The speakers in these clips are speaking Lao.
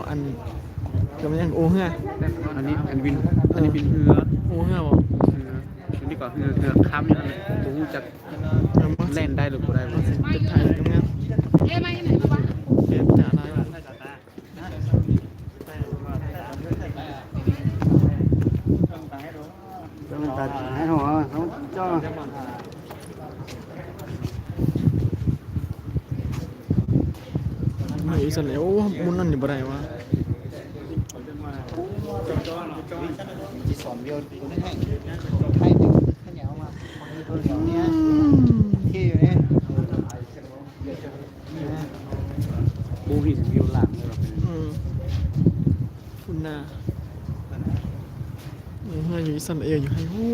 ອັນ ເອີ້ນຫຍັງ ໂອເຮືອ ອັນນີ້ ອັນວິນ ເອີ ອັນນີ້ວິນເຮືອ ໂອເຮືອບໍ່? ເຮືອ ອັນນີ້ກໍເຮືອ ເຮືອຄ້ຳຢູ່ຫັ້ນແຫຼະ ບໍ່ຮູ້ຈັກ ເອີ ມັນ ແລ່ນໄດ້ຫຼືບໍ່ໄດ້ ມັນຊິເປັນໄທງາມໆ ເກັບຈາກຫຼາຍ ເອີ ເຈົ້າ ເອີ ອີກຊັ້ນແລ້ວ ໂອ້ ໝູ່ນັ້ນນີ້ບໍ່ໄດ້ຫວາ ອືມ ບໍ່ເຫັນວິວຫຼັງເລີຍວ່າ ເອີ ພຸ້ນນະ ເຮືອຢູ່ອິດສະຣາເອວ ຢູ່ໃຫ້ ໂອ້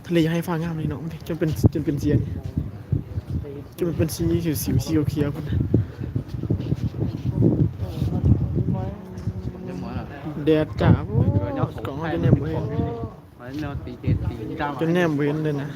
ທະເລຢູ່ໃຫ້ຟ້າງາມເລີຍເນາະ ຈົນເປັນ ຈົນເປັນເສຍນີ້ ຈົນເປັນສີຂຽວໆ ສີຂຽວໆ ພຸ້ນນະ ແດດຈ້າ ໂອ້ ກ້ອງເຮົາຈະແນມບໍ່ເຫັນ ຈົນແນມບໍ່ເຫັນເລີຍນະ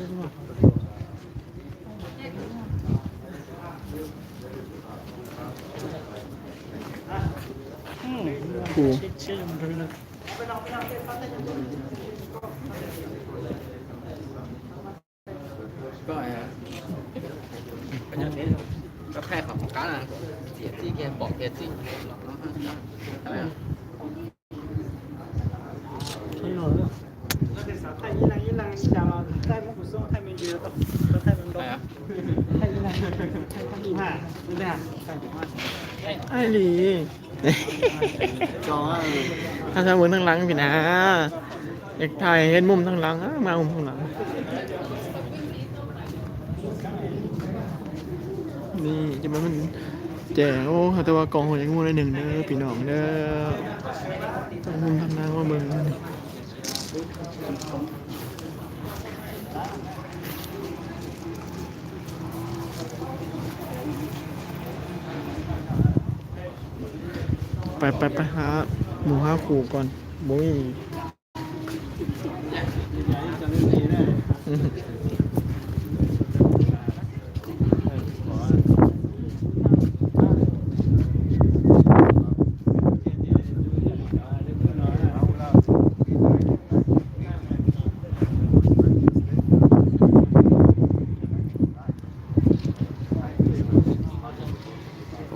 ອ້າຍຫຼີ ຖ້າເບິ່ງທາງຫຼັງພີ້ນະ ຢາກຖ່າຍເຫັນມຸມທາງຫຼັງ ເອີ ມາມຸມທາງຫຼັງ ນີ້ຈະແມ່ນມັນແຈ້ງ ໂອ້ ແຕ່ວ່າກ້ອງເຮົາຍັງງົວໜ້ອຍໜຶ່ງເດີພີ່ນ້ອງເດີ ມຸມທາງຫຼັງມາເບິ່ງ ໄປ ໄປ ໄປຫາໝູ່ຫາຄູ່ກ່ອນ ບໍ່ມີ ຄວາ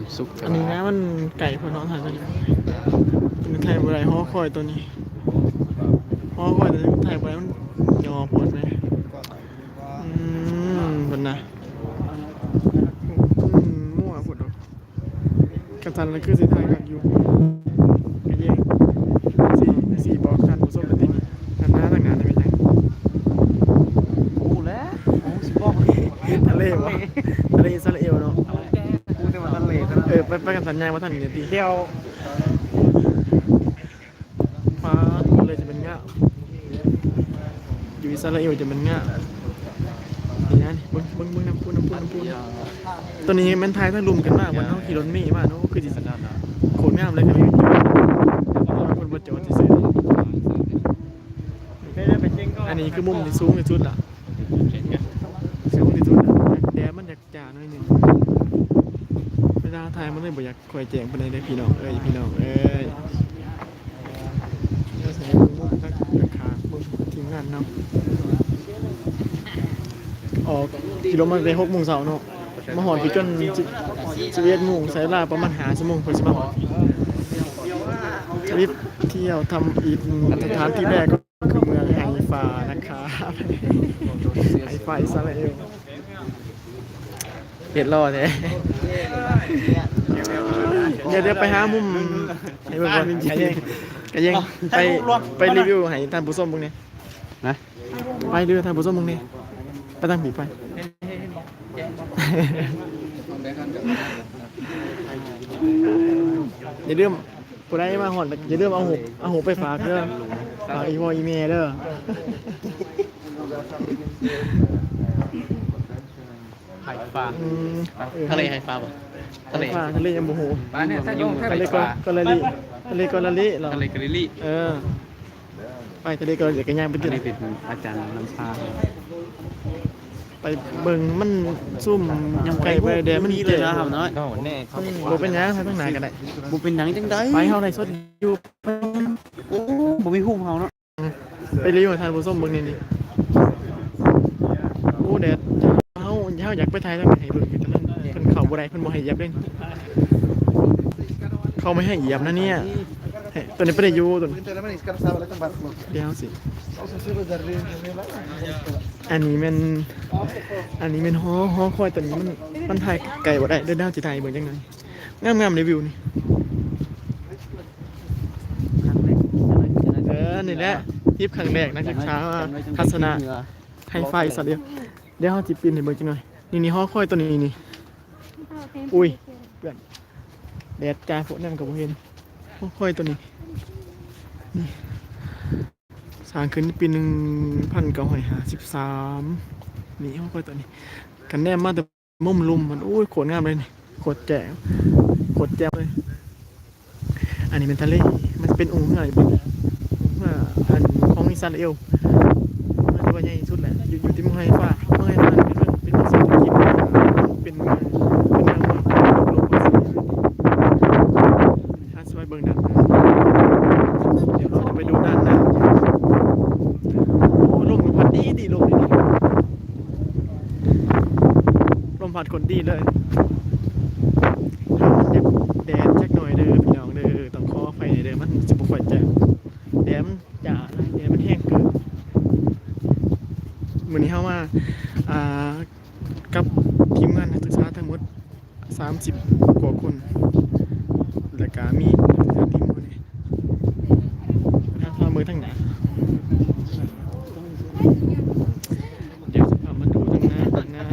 ມສຸກ ອັນນີ້ນະ ມັນໄກໂພດເນາະ ຖ່າຍໄປ ມັນຖ່າຍບໍ່ໄດ້ ຫໍຄອຍໂຕນີ້ ຫໍຄອຍໂຕນີ້ມັນຖ່າຍບໍ່ໄດ້ ມັນຫຍໍ້ໂພດເລີຍ ອືມ ເພິ່ນນະ ອືມ ມົວໂພດດອກ ຄັນຊັ້ນລະຄືຊິຖ່າຍຄັກຢູ່ ກະແຍງ ຊິ ຊິບອກທ່ານຜູ້ຊົມໄປຕິ ທ່ານມາທາງໜ້ານີ້ແມ່ນຫຍັງ? ຮູ້ແລ້ວ ໂອ້ ຊິບອກ ທະເລບໍ່? ທະເລອິດສະຣາເອວເນາະ ຮູ້ແຕ່ວ່າທະເລເທົ່ານັ້ນ ເອີ ໄປ ໄປກັນສັນຍາງບໍ່ທັນນີ້ຕິ ດຽວ ປາດ ທະເລຈະເປັນງາມ ຢູ່ອິດສະຣາເອວຈະເປັນງາມ ນີ້ນະ ເບິ່ງ ເບິ່ງ ເບິ່ງນຳພຸ້ນ ນຳພຸ້ນ ນຳພຸ້ນ ຕອນນີ້ແມ່ນຖ່າຍທາງລຸ່ມຂຶ້ນມາ ບ່ອນເຮົາຂີ່ລົດເມມາເນາະ ຄືຊິໂຄດງາມເລີຍ ເພິ່ນບໍ່ຈອດຊື່ໆ ອັນນີ້ຄືມຸມທີ່ສູງທີ່ສຸດລະ ສູງທີ່ສຸດລະ ແດດມັນຈະຈ້າໜ້ອຍໜຶ່ງ ເວລາຖ່າຍມັນເລີຍບໍ່ຢາກຄ່ອຍແຈ້ງປານໃດເດີພີ່ນ້ອງເອີຍ ພີ່ນ້ອງເອີຍ. ດຽວຊິໃຫ້ເບິ່ງມຸມທາງຂ້າງ ເບິ່ງທີມງານເຮົາ ອອກກິໂລແມັດແຕ່ຫົກໂມງເຊົ້າເນາະ ມາຮອດຢູ່ຈົນສິບ ສິບເອັດໂມງ ໃຊ້ເວລາປະມານຫ້າຊົ່ວໂມງເພື່ອຊິມາຮອດ ທຣິບທ່ຽວທຳອິດ ສະຖານທີ່ແລກກໍຄືເມືອງໄຮຟານະຄະ ໄຮຟາ ອິດສະຣາເອວ. ເຮັດຫຼໍ່ແທ້ ດຽວ ດຽວໄປຫາມຸມໃຫ້ເບິ່ງກ່ອນ ກະແຍງ ກະແຍງ ໄປ ໄປຣີວິວໃຫ້ທ່ານຜູ້ຊົມເບິ່ງແດ່ ນະ ໄປຣີວິວໃຫ້ທ່ານຜູ້ຊົມເບິ່ງແດ່ ໄປທາງພີ້ໄປ ຢ່າລືມ ຜູ້ໃດມາຮອດ ຢ່າລືມເອົາຮູບ ເອົາຮູບໄປຝາກເດີ ຝາກອີ່ພໍ່ອີ່ແມ່ເດີ. ໄຮຟາ ອືມ ທະເລໄຮຟາບໍ່? ທະເລ ໄຮຟາ ທະເລຍັງບໍ່ຮູ້ ໄປແນ່ ທະເລກາ ກາລິລີ ທະເລກາລິລີເນາະ ທະເລກາລິລີ ເອີ ໄປທະເລກາລິລີກະຍ່າງໄປ ອັນນີ້ເປັນອາຈານນຳພາ ໄປເບິ່ງມັນຊູມ ຍັງບໍ່ໄດ້ ໃກ້ໄປແດ່ ມັນ ເລີຍນະ ເຈັບ ເຮົາເນາະ ມັນບໍ່ເປັນຫຍັງ ທາງໜ້າກໍໄດ້ ບໍ່ເປັນຫຍັງຈັ່ງໃດ ໄປ ເຮົາໄລຟ໌ສົດຢູ່ ໂອ້ ບໍ່ມີຮູບເຮົາເນາະ ໄປຣີວິວໃຫ້ທ່ານຜູ້ຊົມເບິ່ງແດ່ນີ້ ໂອ້ ແດດ ເຮົາ ເຮົາຢາກໄປຖ່າຍທາງໃນໃຫ້ເບິ່ງຢູ່ ແຕ່ມັນ ເພິ່ນເຂົ້າບໍ່ໄດ້ ເພິ່ນບໍ່ໃຫ້ຢຽບເດ້ ເຂົາບໍ່ໃຫ້ຢຽບນະເນຍ ໃຫ້ ຕົວນີ້ໄປໄດ້ຢູ່ ຕົວນີ້ ດຽວຊິ ອັນນີ້ແມ່ນ ອັນນີ້ແມ່ນຫໍ ຫໍຄອຍຕົວນີ້ ມັນ ມັນຖ່າຍໄກບໍ່ໄດ້ ດຽວເຮົາຊິຖ່າຍໃຫ້ເບິ່ງຈັກໜ່ອຍ ງາມໆເດ ວິວນີ້ ເອີ ນີ້ແຫຼະ ທຣິບຄັ້ງແລກ ນັກສຶກສາມາທັດສະນະໄຮໄຟ ສະດຽວ ດຽວເຮົາຊິປິ່ນໃຫ້ເບິ່ງຈັກໜ່ອຍ ນີ້ໆ ຫໍຄອຍຕົວນີ້ນີ້ ອຸ້ຍ ເພື່ອນ ແດດຈ້າໂພດ ແນມກໍບໍ່ເຫັນ ຫໍຄອຍຕົວນີ້ ນີ້ ສ້າງຂຶ້ນປີໜຶ່ງພັນເກົ້າຮ້ອຍຫ້າສິບສາມ ນີ້ ຫໍຄອຍຕົວນີ້ ຄັນແນມມາແຕ່ມຸມລຸ່ມມັນ ໂອ້ຍ ໂຄດງາມເລີຍນີ້ ໂຄດແຈ້ງ ໂຄດແຈ່ມເລີຍ ອັນນີ້ແມ່ນທະເລ ມັນຊິເປັນອູ່ເຮືອອີກບໍ່ ອູ່ເຮືອ ອັນ ຂອງອິສາຣະເອວ ມັນຖືວ່າໃຫຍ່ທີ່ສຸດແຫຼະ ຢູ່ ຢູ່ທີ່ເມືອງໄຮຟາ ເມືອງໄຮຟານີ້ເປັນເມືອງ ເປັນເມືອງເສດຖະກິດ ເປັນເມືອງ ເປັນເມືອງ ເມືອງຫຼວງຂອງຊີວິດ ເຮົາຊິໄປເບິ່ງດ້ານໜ້າ ດຽວເຮົາຈະໄປດູດ້ານໜ້າ ໂອ້ ລົມກໍພັດດີໆ ລົມດີໆ ລົມພັດໂຄດດີເລີຍ ແດດຈັກໜ່ອຍເດີພີ່ນ້ອງເດີ ຕ້ອງຂໍອະໄພແດ່ເດີ ມັນຊິບໍ່ຄ່ອຍແຈ້ງ ແດດມັນຈ້າຫຼາຍ ແດດມັນແຮງເກີນ ມື້ນີ້ເຮົາມາ ອ່າ ກັບທີມງານນັກສຶກສາທັງໝົດ ສາມສິບກວ່າຄົນ ແລ້ວກະມີນັກສຶກສາຕິດໝູ່ແດ່ ພາເບິ່ງທາງໜ້າ ດຽວຊິພາມາດູທາງໜ້າ ທາງໜ້າ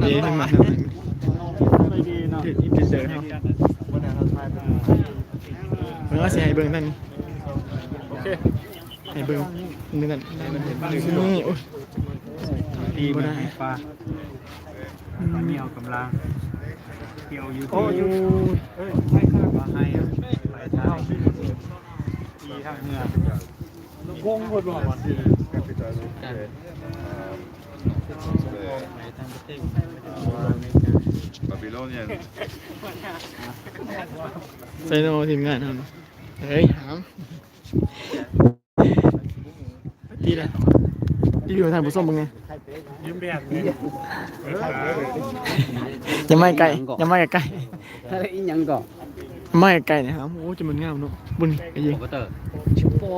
ເດ້ ທາງໜ້າ ເດີ ເດີ ເດີ ເດີ ເອີ ຊິໃຫ້ເບິ່ງທາງນີ້ ໂອເຄ ໃຫ້ເບິ່ງນີ້ນັ້ນ ນີ້ ໂອ້ຍ ຕີ ບໍ່ໄດ້ ປາ ອືມ ປາໜຽວກຳລັງ ທ່ຽວຢູ່ ໂອ້ຍ ເອີ ວ່າໃຫ້ໄປທາງ ທີ່ທາງເຮືອ ວົງເພິ່ນວ່າ Babylonian ໃສ່ເນາະ ທີມງານເຮົາ ເຮີ້ຍ ຫາມ ດີເດ້ ຣີວິວໃຫ້ທ່ານຜູ້ຊົມເບິ່ງແດ່ ຢືມແບບນີ້ ຢ່າມາໃກ້ ຢ່າມາໃກ້ ອະໄລອີ່ຫຍັງກໍ ມາໃກ້ໆ ນີ້ຫາມ ໂອ້ ຈະມັນງາມເນາະ ເບິ່ງນີ້ ຄອມພິວເຕີ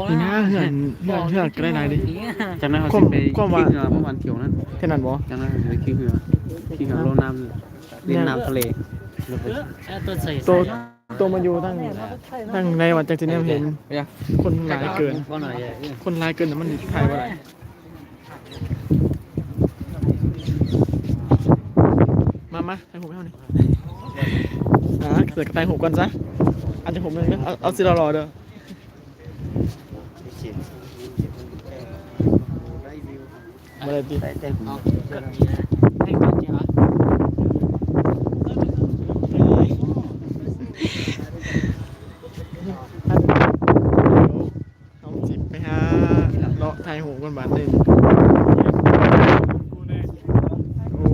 ນີ້ນະ ເຮືອນ ເຮືອນ ເຮືອນກໍໄດ້ຫຼາຍເດ້ ຈັ່ງນັ້ນເຮົາຊິໄປ ຄວາມວ່າ ຂີ່ເຮືອປະມານທ່ຽວນັ້ນ ແຄ່ນັ້ນບໍ່ ຈັ່ງນັ້ນເຮົາຊິໄປຂີ່ເຮືອ ຂີ່ເຮືອ ເຮືອ ໂລດນ້ຳ ຫຼິ້ນນ້ຳທະເລ ໂຕ ໂຕມາຢູ່ທາງ ທາງໃນວັດ ຈັ່ງຊິແນມເຫັນ ຄົນຫຼາຍເກີນ ຄົນຫຼາຍເກີນ ມັນຖ່າຍບໍ່ໄດ້ ມາ ມາ ຖ່າຍຮູບໃຫ້ເຮົານີ້ ອ່າ ເກີດກໍຖ່າຍຮູບກ່ອນຊະ ອັນຈະຮູບໜຶ່ງເດີ ເອົາ ເອົາຊິຫຼໍ່ໆເດີ ບໍ່ໄດ້ຕິ ໄດ້ແຕ່ຫົວ ເຮົາຊິໄປຫາເລາະຖ່າຍຮູບກັນບາດໜຶ່ງ ໂອ້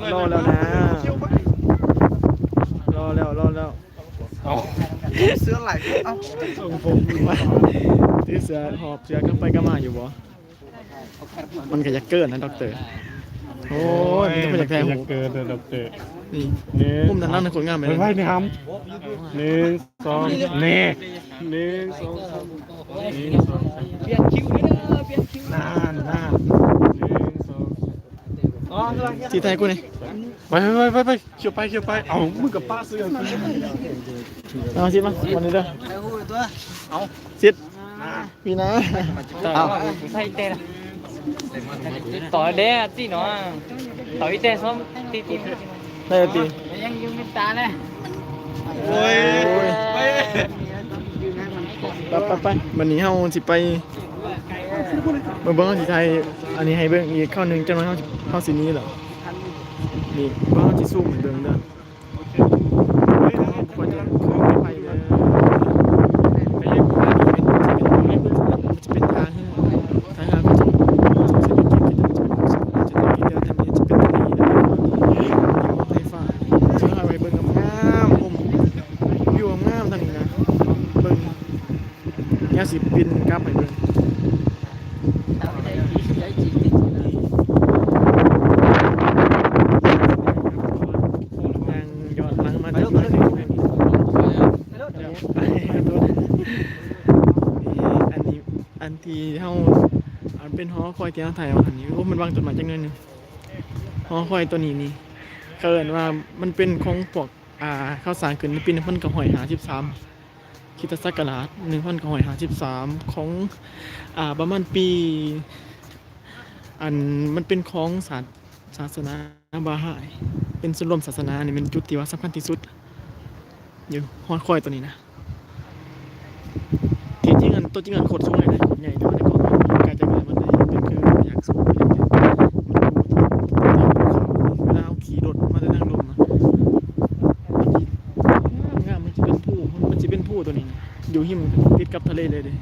ຍ ລໍແລ້ວນະ ລໍແລ້ວ ລໍແລ້ວ ເອົາ ເສື້ອໄຫຼ ເອົາ ຖືເສື້ອ ຫອບເສື້ອກັບໄປກັບມາຢູ່ບໍ່? ມັນກໍຢາກເກີນນະ ດັອກເຕີ ໂອ້ຍ ມັນກໍບໍ່ຢາກຖ່າຍຮູບ ເກີນນະ ດັອກເຕີ ນີ້ ໜຶ່ງ ມຸມນັ້ນນະ ຄົນງາມເລີຍ ໄວ້ ໄວ້ ນີ້ຫຳ ໜຶ່ງ ສອງ ນີ້ ໜຶ່ງ ສອງ ສາມ ໜຶ່ງ ສອງ ສາມ ປ່ຽນຄິວເດີ ປ່ຽນຄິວ ນັ້ນ ນັ້ນ ໜຶ່ງ ສອງ ສາມ ຊິຖ່າຍກູນີ້ ໄປ ໄປ ໄປ ໄປ ຂຽວໄປ ຂຽວໄປ ເອົາ ມຶງກໍປະເສື້ອ ເອົາ ຊິມາ ວັນນີ້ເດີ ເອົາ ຊິ ມີນະ ເອົາ ໃສ່ແຕ່ ຕໍ່ແດ່ ຕິເນາະ ຕໍ່ອີແຕ່ ຊອມ ຕິ ຕິ ໄດ້ຕິ ຍັງຢູ່ມີຕາແລະ ໂອ້ຍ ໂອ້ຍ ໄປ ໄປ ໄປ ບັດນີ້ເຮົາຊິໄປ ມາເບິ່ງ ເຮົາຊິຖ່າຍອັນນີ້ໃຫ້ເບິ່ງອີກຄາວໜຶ່ງ ຈັກໜ່ອຍເຮົາ ເຮົາຊິໜີແລ້ວ ນີ້ ເບິ່ງ ເຮົາຊິຊູມໃຫ້ເບິ່ງເດີ. ໂອເຄ ເຮີ້ຍ ເຮົາບໍ່ຄ່ອຍຈະໄປເດີ ໄປເຮັດ ອັນນີ້ເປັນ ເປັນ ເປັນ ເປັນ ບິນກັບໃຫ້ເບິ່ງ. ຍ່າງຍ້ອນຫຼັງມາຈັກໜ້ອຍໜຶ່ງ. ອັນນີ້ ອັນທີ່ເຮົາ ອັນເປັນຫໍຄອຍທີ່ເຮົາຖ່າຍວ່າຫັ້ນນີ້ ໂອ້ ມັນວາງຕົ້ນໄມ້ຈັກໜ້ອຍໜຶ່ງ. ຫໍຄອຍຕົວນີ້ນີ້ ເຂົາເອີ້ນວ່າມັນເປັນຂອງພວກ ອ່າ ເຂົາສ້າງຂຶ້ນໃນປີໜຶ່ງພັນເກົ້າຮ້ອຍຫ້າສິບສາມ ຄຣິສຕະສັກກະລາດ ໜຶ່ງພັນເກົ້າຮ້ອຍຫ້າສິບສາມ ຂອງ ອ່າ ປະມານປີ ອັນ ມັນເປັນຂອງສາ ສາສະໜາບາຮາຍ ເປັນສ່ວນລວມສາສະໜາ ອັນນີ້ແມ່ນຈຸດທີ່ວ່າສຳຄັນທີ່ສຸດ ຢູ່ຫໍຄອຍຕົວນີ້ນະ. ທີ່ຈິງອັນ ຕົວຈິງອັນໂຄດສູງເລີຍນະ ໂຄດໃຫຍ່ ແຕ່ວ່າໃນກ້ອງມັນໄກຈາກເຮືອນມັນໄດ້ເປັນຄືຢາກສູງ ເວລາເຮົາຂີ່ລົດມາແຕ່ທາງລຸ່ມນະ ງາມໆ ມັນຊິເປັນພູ ມັນຊິເປັນພູຕົວນີ້ນະ ຢູ່ຮິມ ຕິດກັບທະເລເລີຍເດ້.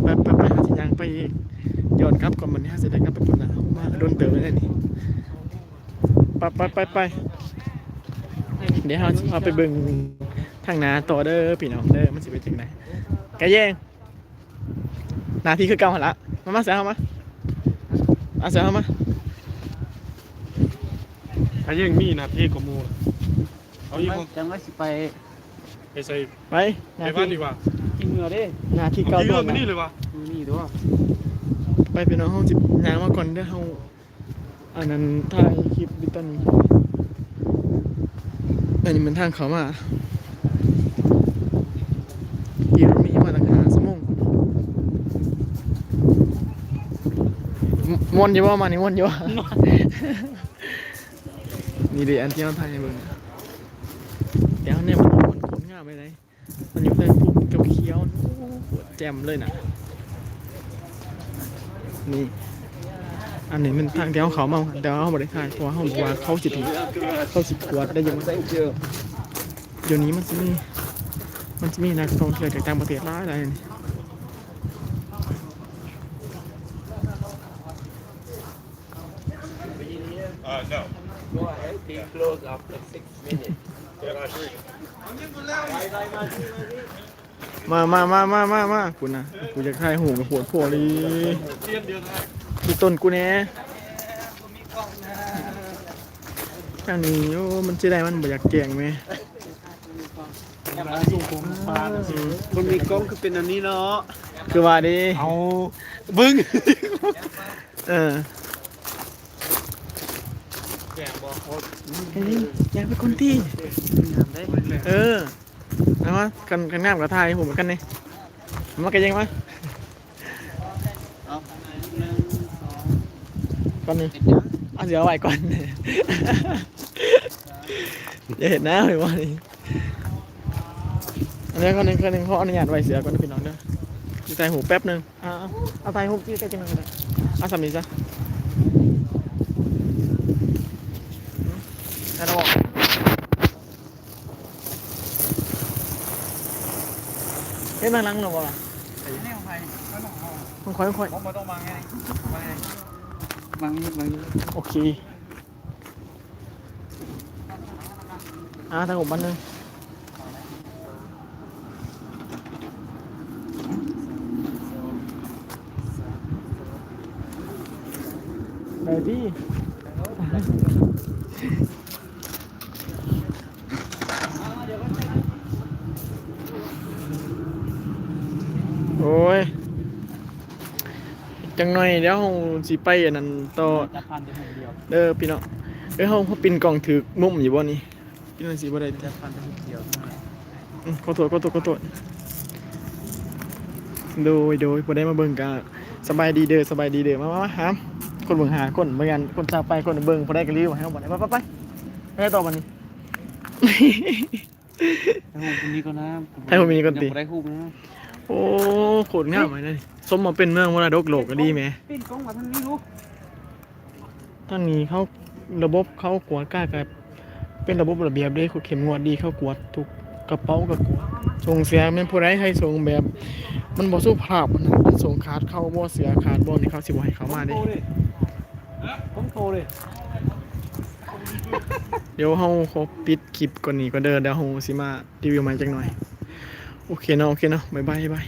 ໄປ ໄປ ໄປ ເຮົາຊິຍ່າງໄປ ຍ້ອນກັບກ່ອນ ບັດນີ້ເຮົາຊິໄດ້ກັບໄປພຸ້ນນະ ມາດົນເຕີບແລ້ວນີ້. ໄປ ໄປ ໄປ ໄປ ດຽວເຮົາຊິພາໄປເບິ່ງທາງໜ້າຕໍ່ເດີພີ່ນ້ອງເດີ ມັນຊິເປັນຈັ່ງໃດ. ກະແຍງ ໜ້າທີ່ຄືເກົ່າຫັ້ນລະ ມາ ມາ ເສືອເຮົາມາ ມາ ເສືອເຮົາມາ. ກະແຍງມີໜ້າທີ່ກວ່າໝູ່ ເອົາອີກບໍ່? ຈັ່ງວ່າຊິໄປ ໄປໃສ? ໄປ ໄປບ້ານດີກວ່າ ກິນເຫື່ອເດ້ ໜ້າທີ່ເກົ່າ ກິນເຫື່ອມື້ນີ້ເລີຍວະ ມື້ນີ້ຕົວະ. ໄປພີ່ນ້ອງ ເຮົາຊິຍ່າງມາກ່ອນເດີ ເຮົາ ອັນນັ້ນຖ່າຍຄລິບຢູ່ຕອນນີ້ ອັນນີ້ແມ່ນທາງເຂົ້າມາ ຂີ່ລົດເມມາຕັ້ງຫ້າຊົ່ວໂມງ. ມ່ວນຢູ່ບໍ່ ມານີ້ມ່ວນຢູ່ບໍ່? ນີ້ເດ້ ອັນທີ່ເຮົາຖ່າຍໃຫ້ເບິ່ງ ແຕ່ວ່າແນວມັນໂຄດງາມເລີຍ. ມັນຢູ່ໃຕ້ພູຂຽວໆ ໂອ້ ແຈ່ມເລີຍນະ. ນີ້ ອັນນີ້ແມ່ນທາງທີ່ເຮົາເຂົ້າມາ ແຕ່ວ່າເຮົາບໍ່ໄດ້ຖ່າຍ ເພາະວ່າເຮົາບໍ່ວ່າເຂົາຊິ ເຂົາຊິກວດໄດ້ຢູ່. ດຽວນີ້ມັນຊິມີ ມັນຊິມີນັກທ່ອງທ່ຽວຈາກຕ່າງປະເທດຫຼາຍໆ ນີ້. Uh, no. Go ahead, be close after six minutes. ມາ ມາ ມາ ມາ ມາ ພຸ້ນນະ ກູຢາກຖ່າຍຮູບກັບພວກພວກນີ້ ອີ່ຕົ້ນກູແດ່. ທາງນີ້ ໂອ້ ມັນເສຍດາຍ ມັນບໍ່ຢາກແຈ້ງແມ. ອືມ ຄົນມີກ້ອງຄືເປັນແນວນີ້ເນາະ ຄືວ່າເດ້. ເອົາ ເບິ່ງ ເອີ ເອີ ຢ່າໄປກົນຕີ ເອີ ເອົາມາ ຄັນ ຄັນງາມກໍຖ່າຍຮູບກັນນີ້ ມາ ກະແຍງມາ. ເອົາ ໜຶ່ງ ສອງ ກ່ອນນີ້ ເຮັດຫຍັງ? ເອົາ ຊິເອົາໄວ້ກ່ອນ ຢ່າເຮັດໜ້າໄວ້ບໍ່ນີ້. ອັນນີ້ ຄົນໜຶ່ງ ຄົນໜຶ່ງ ຂໍອະນຸຍາດໄວ້ເສືອກ່ອນເດີພີ່ນ້ອງເດີ ຊິຖ່າຍຮູບແປັບໜຶ່ງ. ອ່າ ເອົາ ຖ່າຍຮູບທີ່ໃກ້ໆ ໜ້ອຍກໍໄດ້ ເອົາສ່ຳນີ້ຊະ ໄດ້ແລ້ວບໍ່? ເຮັດມາຫຼັງແລ້ວບໍ່ລະ? ຂອງຂ້ອຍ ຂອງຂ້ອຍ ບໍ່ຕ້ອງວາງໃຫ້ ວາງນີ້ ວາງນີ້ ໂອເຄ. ອ່າ ທາງອົບອັນໜຶ່ງ ໄດ້ຕິ. ໂອ້ຍ ຈັກໜ້ອຍດຽວເຮົາຊິໄປອັນນັ້ນຕໍ່ ຈັບພັນແຕ່ຮູບດຽວ ເດີພີ່ນ້ອງເອີຍ. ເຮົາ ເຮົາປິ່ນກ້ອງຖືກມຸມຢູ່ບໍ່ນີ້? ກິນຈັ່ງຊີ້ບໍ່ໄດ້ຕິ ຈັບພັນແຕ່ຮູບດຽວ. ອືມ ຂໍໂທດ ຂໍໂທດ ຂໍໂທດ. ໂດຍ ໂດຍ ຜູ້ໃດມາເບິ່ງກະສະບາຍດີເດີ ສະບາຍດີເດີ. ມາ ມາ ມາ ຫາ ຄົນເບິ່ງຫ້າຄົນ ບໍ່ແມ່ນຄົນຊາວປາຍຄົນເບິ່ງ ຜູ້ໃດກໍລີບໃຫ້ເຮົາບັດນີ້. ໄປ ໄປ ໄປ ໄປຕໍ່ບັດນີ້. ຖ່າຍຮູບຄົນນີ້ກ່ອນນະ ຖ່າຍຮູບຄົນນີ້ກ່ອນຕິ ຍັງບໍ່ໄດ້ຮູບນະ. ໂອ້ ໂຄດງາມເລີຍ ສົມວ່າເປັນເມືອງມໍລະດົກໂລກກໍດີແມ. ປີ້ນກ້ອງມາທາງນີ້ດູ. ທາງນີ້ເຂົາ ລະບົບເຂົາກວດກາກໍເປັນລະບົບລະບຽບເດ້ ເຂັ້ມງວດດີ ເຂົາກວດທຸກກະເປົາກໍກວດ. ສົ່ງເສື້ອແມ່ນຜູ້ໃດໃຫ້ສົ່ງແບບມັນບໍ່ສຸພາບຫັ້ນນະ ມັນສົ່ງຂາດເຂົ້າບໍ່ ເສື້ອຂາດບໍ່ນີ້ ເຂົາຊິບໍ່ໃຫ້ເຂົ້າມາເດ້. ດຽວເຮົາຂໍປິດຄລິບກ່ອນນີ້ກ່ອນເດີ ດຽວເຮົາຊິມາ ຣີວິວໃໝ່ຈັກໜ້ອຍ. ໂອເຄເນາະ ໂອເຄເນາະ ບາຍບາຍ ບາຍບາຍ.